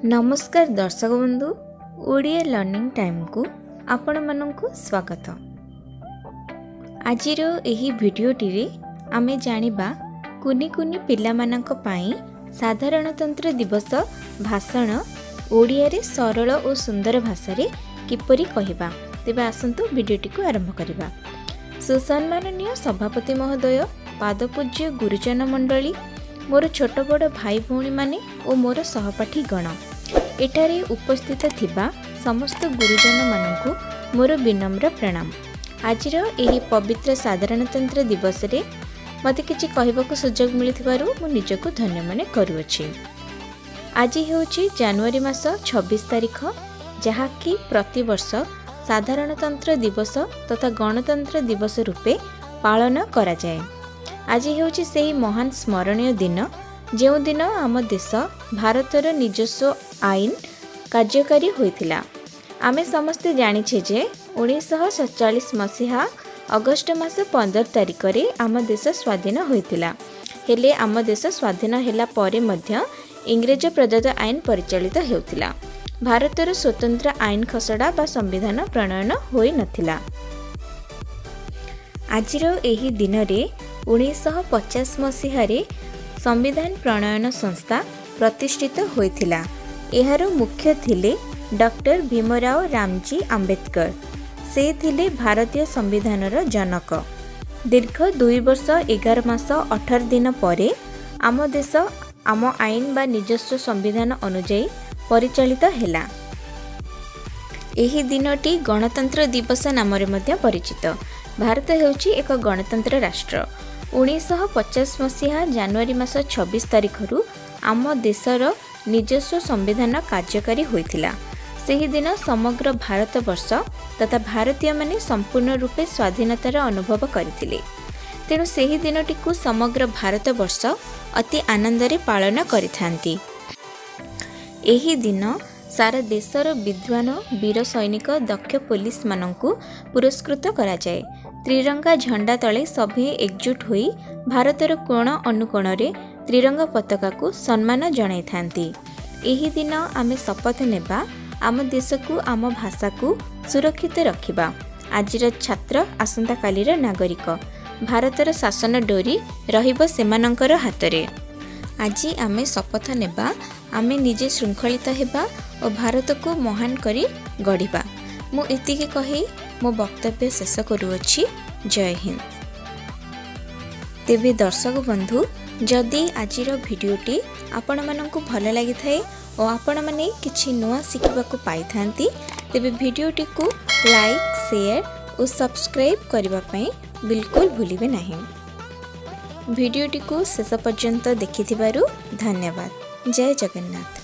ନମସ୍କାର ଦର୍ଶକ ବନ୍ଧୁ, ଓଡ଼ିଆ ଲର୍ଣ୍ଣିଂ ଟାଇମ୍କୁ ଆପଣମାନଙ୍କୁ ସ୍ୱାଗତ। ଆଜିର ଏହି ଭିଡ଼ିଓଟିରେ ଆମେ ଜାଣିବା କୁନି କୁନି ପିଲାମାନଙ୍କ ପାଇଁ ସାଧାରଣତନ୍ତ୍ର ଦିବସ ଭାଷଣ ଓଡ଼ିଆରେ ସରଳ ଓ ସୁନ୍ଦର ଭାଷାରେ କିପରି କହିବା। ତେବେ ଆସନ୍ତୁ, ଭିଡ଼ିଓଟିକୁ ଆରମ୍ଭ କରିବା। ସୁସମ୍ମାନନୀୟ ସଭାପତି ମହୋଦୟ, ପାଦପୂଜ୍ୟ ଗୁରୁଜନ ମଣ୍ଡଳୀ, ମୋର ଛୋଟ ବଡ଼ ଭାଇ ଭଉଣୀମାନେ ଓ ମୋର ସହପାଠୀ ଗଣ, ଏଠାରେ ଉପସ୍ଥିତ ଥିବା ସମସ୍ତ ଗୁରୁଜନମାନଙ୍କୁ ମୋର ବିନମ୍ର ପ୍ରଣାମ। ଆଜିର ଏହି ପବିତ୍ର ସାଧାରଣତନ୍ତ୍ର ଦିବସରେ ମୋତେ କିଛି କହିବାକୁ ସୁଯୋଗ ମିଳିଥିବାରୁ ମୁଁ ନିଜକୁ ଧନ୍ୟ ମନେ କରୁଅଛି। ଆଜି ହେଉଛି ଜାନୁଆରୀ ମାସ 26 ତାରିଖ, ଯାହାକି ପ୍ରତିବର୍ଷ ସାଧାରଣତନ୍ତ୍ର ଦିବସ ତଥା ଗଣତନ୍ତ୍ର ଦିବସ ରୂପେ ପାଳନ କରାଯାଏ। ଆଜି ହେଉଛି ସେହି ମହାନ ସ୍ମରଣୀୟ ଦିନ, ଯେଉଁଦିନ ଆମ ଦେଶ ଭାରତର ନିଜସ୍ୱ ଆଇନ କାର୍ଯ୍ୟକାରୀ ହୋଇଥିଲା। ଆମେ ସମସ୍ତେ ଜାଣିଛେ ଯେ 1947 ମସିହା ଅଗଷ୍ଟ ମାସ 15 ତାରିଖରେ ଆମ ଦେଶ ସ୍ୱାଧୀନ ହୋଇଥିଲା। ହେଲେ ଆମ ଦେଶ ସ୍ୱାଧୀନ ହେଲା ପରେ ମଧ୍ୟ ଇଂରେଜ ପ୍ରଦତ୍ତ ଆଇନ ପରିଚାଳିତ ହେଉଥିଲା। ଭାରତର ସ୍ୱତନ୍ତ୍ର ଆଇନ ଖସଡ଼ା ବା ସମ୍ବିଧାନ ପ୍ରଣୟନ ହୋଇନଥିଲା। ଆଜିର ଏହି ଦିନରେ 1950 ମସିହାରେ ସମ୍ବିଧାନ ପ୍ରଣୟନ ସଂସ୍ଥା ପ୍ରତିଷ୍ଠିତ ହୋଇଥିଲା। ଏହାର ମୁଖ୍ୟ ଥିଲେ ଡକ୍ଟର ଭୀମରାଓ ରାମଜୀ ଆମ୍ବେଦକର। ସେ ଥିଲେ ଭାରତୀୟ ସମ୍ବିଧାନର ଜନକ। ଦୀର୍ଘ 2 ବର୍ଷ 11 ମାସ 18 ଦିନ ପରେ ଆମ ଦେଶ ଆମ ଆଇନ ବା ନିଜସ୍ୱ ସମ୍ବିଧାନ ଅନୁଯାୟୀ ପରିଚାଳିତ ହେଲା। ଏହି ଦିନଟି ଗଣତନ୍ତ୍ର ଦିବସ ନାମରେ ମଧ୍ୟ ପରିଚିତ। ଭାରତ ହେଉଛି ଏକ ଗଣତନ୍ତ୍ର ରାଷ୍ଟ୍ର। 1950 ମସିହା ଜାନୁଆରୀ ମାସ 26 ତାରିଖରୁ ଆମ ଦେଶର ନିଜସ୍ୱ ସମ୍ବିଧାନ କାର୍ଯ୍ୟକାରୀ ହୋଇଥିଲା। ସେହିଦିନ ସମଗ୍ର ଭାରତବର୍ଷ ତଥା ଭାରତୀୟମାନେ ସମ୍ପୂର୍ଣ୍ଣ ରୂପେ ସ୍ୱାଧୀନତାର ଅନୁଭବ କରିଥିଲେ। ତେଣୁ ସେହି ଦିନଟିକୁ ସମଗ୍ର ଭାରତବର୍ଷ ଅତି ଆନନ୍ଦରେ ପାଳନ କରିଥାନ୍ତି। ଏହି ଦିନ ସାରା ଦେଶର ବିଦ୍ୱାନ, ବୀର ସୈନିକ, ଦକ୍ଷ ପୋଲିସମାନଙ୍କୁ ପୁରସ୍କୃତ କରାଯାଏ। ତ୍ରିରଙ୍ଗା ଝଣ୍ଡା ତଳେ ସଭିଏଁ ଏକଜୁଟ ହୋଇ ଭାରତର କୋଣ ଅନୁକୋଣରେ ତ୍ରିରଙ୍ଗା ପତାକାକୁ ସମ୍ମାନ ଜଣାଇଥାନ୍ତି। ଏହି ଦିନ ଆମେ ଶପଥ ନେବା, ଆମ ଦେଶକୁ, ଆମ ଭାଷାକୁ ସୁରକ୍ଷିତ ରଖିବା। ଆଜିର ଛାତ୍ର ଆସନ୍ତାକାଲିର ନାଗରିକ। ଭାରତର ଶାସନ ଡୋରି ରହିବ ସେମାନଙ୍କର ହାତରେ। ଆଜି ଆମେ ଶପଥ ନେବା, ଆମେ ନିଜେ ଶୃଙ୍ଖଳିତ ହେବା ଓ ଭାରତକୁ ମହାନ କରି ଗଢ଼ିବା। ମୁଁ ଏତିକି କହି ମୋ ବକ୍ତବ୍ୟ ଶେଷ କରୁଅଛି। ଜୟ ହିନ୍ଦ। ତେବେ ଦର୍ଶକ ବନ୍ଧୁ, ଯଦି ଆଜିର ଭିଡ଼ିଓଟି ଆପଣମାନଙ୍କୁ ଭଲ ଲାଗିଥାଏ ଓ ଆପଣମାନେ କିଛି ନୂଆ ଶିଖିବାକୁ ପାଇଥାନ୍ତି, ତେବେ ଭିଡ଼ିଓଟିକୁ ଲାଇକ୍, ସେୟାର ଓ ସବସ୍କ୍ରାଇବ୍ କରିବା ପାଇଁ ବିଲକୁଲ ଭୁଲିବେ ନାହିଁ। ଭିଡ଼ିଓଟିକୁ ଶେଷ ପର୍ଯ୍ୟନ୍ତ ଦେଖିଥିବାରୁ ଧନ୍ୟବାଦ। ଜୟ ଜଗନ୍ନାଥ।